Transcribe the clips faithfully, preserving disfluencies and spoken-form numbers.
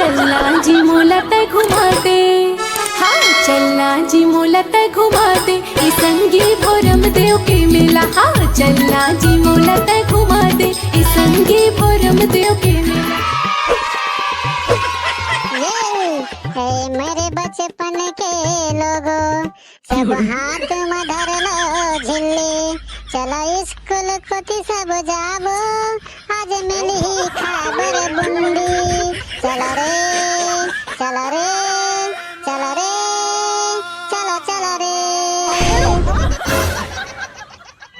चलना जी मोला तै घुमा दे, हाँ चलना जी मोला तै घुमा दे, ई संगी भोरम देव के मेला। हाँ चलना जी मोला तै घुमा दे, ई संगी भोरम देव के मेला। ये, ए, मेरे बचपन के लोगो, सब हाथ म धर लो झिल्ली, चलो स्कूल कोती सब जाबो, आज मिलही खाबर बुंदी। चलो रे, चलो रे, चलो रे, चलो, चलो रे।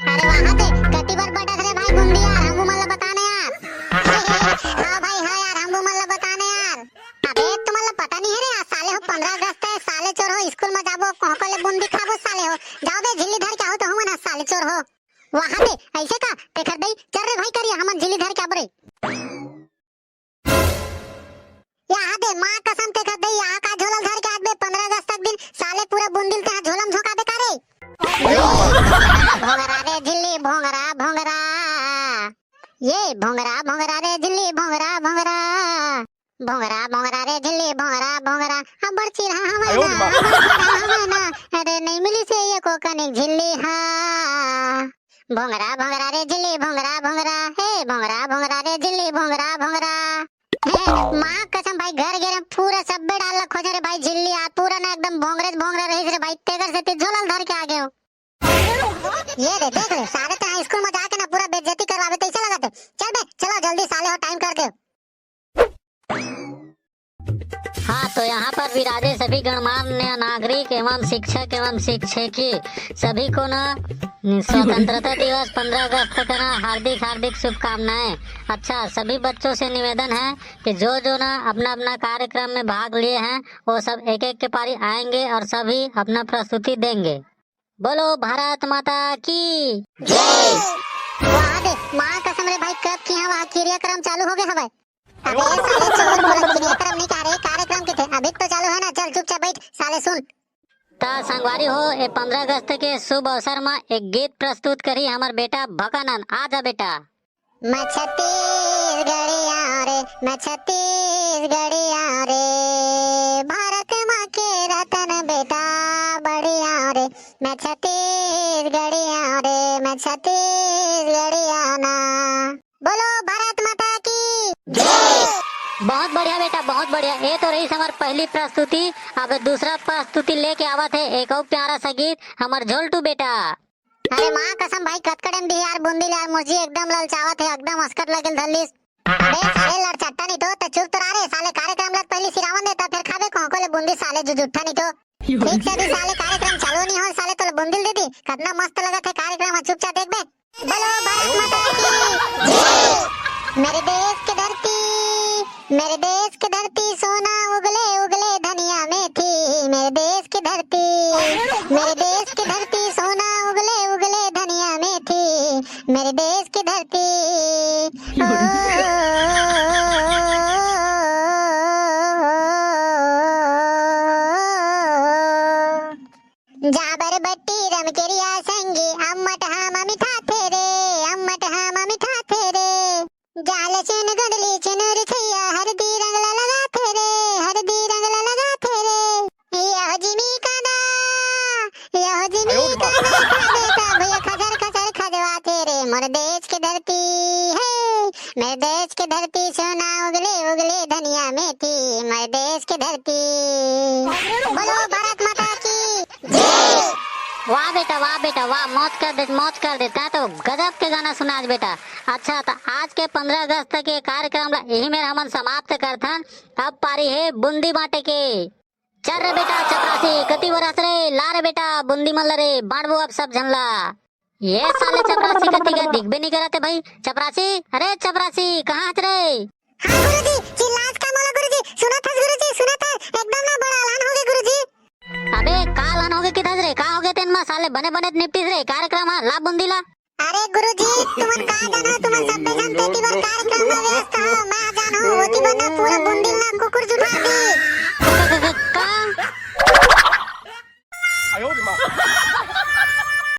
अरे वहाँ दे, कति बार बटस रे भाई बुंदी यार, हमू मन ला बताने यार। हाँ भाई, हाँ यार, हमू मन ला बताने यार। अबे तुमन ला पता नहीं है रे, आज साले हो पंद्रह अगस्त है, साले चोर हो, स्कूल में जाबो, कोहको ले बुंदी खाबो साले हो। जाओ बे, झिल्ली धर के आओ तो हमन आज साले चोर हो। वहाँ दे, ऐसे का? तेखर दई, चल रे भाई करिया, हमन झिल्ली धर के आबो रे। यहाँ दे, माँ कसम तेखर दई, यहाँ का झोला धर के आबे, पंद्रह अगस्त तक दिन साले पूरा बुंदी ल तेहा झोला में झोंकाबे का रे? भोंगरा रे झिल्ली, भोंगरा, भोंगरा। ये भोंगरा, भोंगरा रे झिल्ली, भोंगरा, भोंगरा। भोंगरा, भोंगरा रे झिल्ली, भोंगरा, भोंगरा। अब्बड़ चिरहा हवय ना, अब्बड़ चिरहा हवय ना। अरे नहीं मिली से ये को कनिक झिल्ली हा। भोंगरा, भोंगरा रे झिल्ली, भोंगरा, भोंगरा। हे भोंगरा, भोंगरा रे झिल्ली, भोंगरा, भोंगरा। हे माँ कसम भाई, घर गे रे, पूरा सब्बे डाल ला खोजे रे भाई, झिल्ली आ पूरा ना एकदम भोंगरे भोंगरा रहिस रे भाई, तेकर सेती झोला ल धर के आ गेंव। ये रे देख ले, साले तेहा स्कूल में जाके ना पूरा बेइज्जती करवाबे तइसे लगत हे। चल बे, चलो जल्दी साले हो, टाइम कर दे। हाँ, तो यहाँ पर विराजे सभी गणमान्य नागरिक एवं शिक्षक एवं शिक्षकी सभी को ना स्वतंत्रता दिवस पंद्रह अगस्त का ना हार्दिक हार्दिक शुभकामनाएं। अच्छा, सभी बच्चों से निवेदन है कि जो जो ना अपना अपना कार्यक्रम में भाग लिए हैं, वो सब एक एक के पारी आएंगे और सभी अपना प्रस्तुति देंगे। बोलो भारत माता की जय। वाह दे, माँ कसम रे भाई, कब के यहाँ वहाँ क्रियाक्रम चालू हो गए हवय। अबे साले चोर, पूरा क्रियाक्रम नहीं कह रहे, कार्यक्रम के थे, अभी तो चालू है ना, चल चुपचाप बैठ साले सुन। ता संगवारी हो, ए पंद्रह अगस्त के शुभ अवसर म एक गीत प्रस्तुत करी हमर बेटा भकानंद। आ जा बेटा। मैं छत्तीसगढ़िया रे, मैं छत्तीसगढ़िया रे, भारत माँ के रतन बेटा बढ़िया रे। मैं छत्तीसगढ़िया रे, मैं छत्तीसगढ़िया ना। बोलो भारत माता की जय। बहुत बढ़िया बेटा, बहुत बढ़िया। ये तो रही हमार पहली प्रस्तुति। अब दूसरा प्रस्तुति लेके आवत है एक और प्यारा सा गीत हमार झोलटू बेटा। अरे माँ कसम भाई, कतकड़न दी यार बुंदी ले यार, मुझे एकदम ललचावत है, एकदम अस्कट लगल धरलिस। अबे साले लड़चट्टा नहीं तो, ते चुप तो रह रे साले, कार्यक्रम लग पहली सिरावन देता, फिर खाबे कोहको ले बुंदी साले जुजुट्ठा नहीं तो। ठीक से भी साले कार्यक्रम चालू नहीं हो साले, तो बुंदी दे दी। कितना मस्त लगत है कार्यक्रम, चुपचाप देख बे। बोलो भारत माता की जय। मेरे देश की धरती, मेरे देश की धरती सोना उगले उगले धनिया में थी। मेरे देश की धरती, मेरे देश की धरती सोना उगले उगले धनिया में थी। मेरे देश की धरती। ओ, जाबर बट्टी रमकेरिया संगी, अम्मट हामा मिठाथे रे, अम्मट हामा मिठाथे रे। जाल चुन गुंदली चुनुर छैया, हरदी रंग ला लगाथे रे, हरदी रंग ला लगाथे रे। यह जिमी कांदा, यह जिमी कांदा खा बेटा भैया, खजर खजर खजवाथे रे। मोर देश के धरती है, मेरे देश के धरती सोना उगले उगले धनिया में थी। मेरे देश के धरती। बोलो भारत माता की जय। वाह बेटा, वाह बेटा, वाह, मौज कर दे, मौज कर दे। तैं तो गजब के गाना सुनास बेटा। अच्छा, त आज के पंद्रह अगस्त के कार्यक्रम ला यही मेर हमन समाप्त करथन। अब पारी है बूंदी बांटे के। चल रे बेटा चपरासी, कति बरस रे, ला रे बेटा बूंदी मन ला रे, बांटबो अब सब झन ला। ये साले चपरासी कति गे, दिखबे नहीं करत हे भाई। चपरासी, अरे चपरासी, कहाँ हच रे? हाँ गुरुजी, चिल्लास का मोला गुरुजी, सुनत हस गुरुजी, सुनत हस, एकदम ना बड़ा अलहन हो गे गुरुजी। अबे का अलहन हो गे किथस रे, का हो गे तेन मा साले, बने बने निपटिस रे कार्यक्रम हा, ला बूंदी ला। अरे गुरुजी, तुमन का जानो, तुमन सब्बे झन तेती बर कार्यक्रम में व्यस्त हो, मैं जानो ओती बर ना पूरा बूंदी ला कुकुर जुठा दी।